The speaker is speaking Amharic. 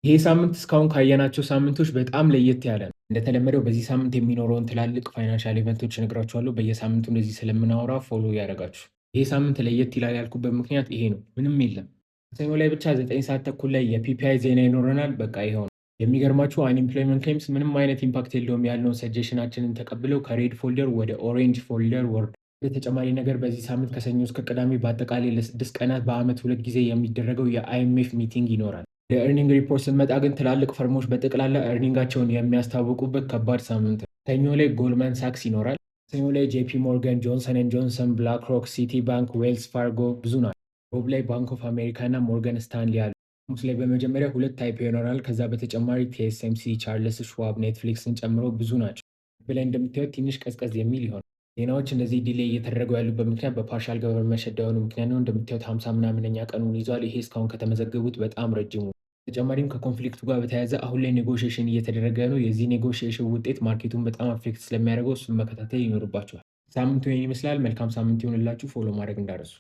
ይሄ ሳምንት እስካሁን ካየናቸው ሳምንቶች በጣም ለየት ያለ ነው። እንደተለመደው በዚህ ሳምንት የሚኖረውን ትላልቅ financial event ኦች እነግራችኋለሁ። በየሳምንቱ እንደዚህ ስለምናወራ follow ያደረጋችሁ። ይሄ ሳምንት ለየት ይላል ያልኩበት ምክንያት ይሄ ነው። ምንም የለም። ሰኞ ላይ ብቻ 9:30 ላይ የ PPI ዜና ይኖረናል። በቃ ይኸው ነው። የሚገርማችሁ unemployment claims ምንም አይነት impact የለውም ያልነውን suggestion ኣችንን ተቀብለው ከ red folder ወደ orange folder ወርዷል። ተጨማሪ ነገር በዚህ ሳምንት ከሰኞ እስከ ቅዳሜ በአጠቃላይ ለ6 ቀናት በአመት ሁለት ጊዜ የሚደረገው የ IMF meeting ይኖራል። ወደ earning report ስንመጣ ግን ትላልቅ firm ኦች በጠቅላላ earning ኣቸውን የሚያስታውቁበት ከባድ ሳምንት ነው። ሰኞ ላይ Goldman Sachs ይኖራል። ሰኞ ላይ JP Morgan፣ Johnson and Johnson፣ BlackRock፣ Citibank፣ Wells Fargo ብዙ ናቸው። ሮብ ላይ Bank of America እና Morgan Stanley አሉ። ሐሙስ ላይ በመጀመሪያ ሁለት IPO ይኖራል። ከዛ በተጨማሪ TSMC፣ Charles Schwab፣ Netflix ን ጨምሮ ብዙ ናቸው። ላይ እንደምታዩት ትንሽ ቀዝቀዝ የሚል ይሆናል። ዜናዎች እንደዚህ delay እየተደረጉ ያሉበት ምክንያት በ partial government shutdown ኑ ምክንያት ነው። እንደምታዩት 50 ምናምነኛ ቀኑን ይዟል። ይሄ እስካሁን ከተመዘገቡት በጣም ረጅሙ። ተጨማሪም ከ conflict ኡ ጋር በተያያዘ አሁን ላይ negotiation እየተደረገ ነው። የዚህ negotiation ውጤት market ኡን በጣም affect ስለሚያደርገው እሱን መከታተል ይኖርባችኋል። ሳምንቱ ይህን ይመስላል። መልካም ሳምንት ይሆንላችሁ። Follow ማድረግ እንዳትረሱ።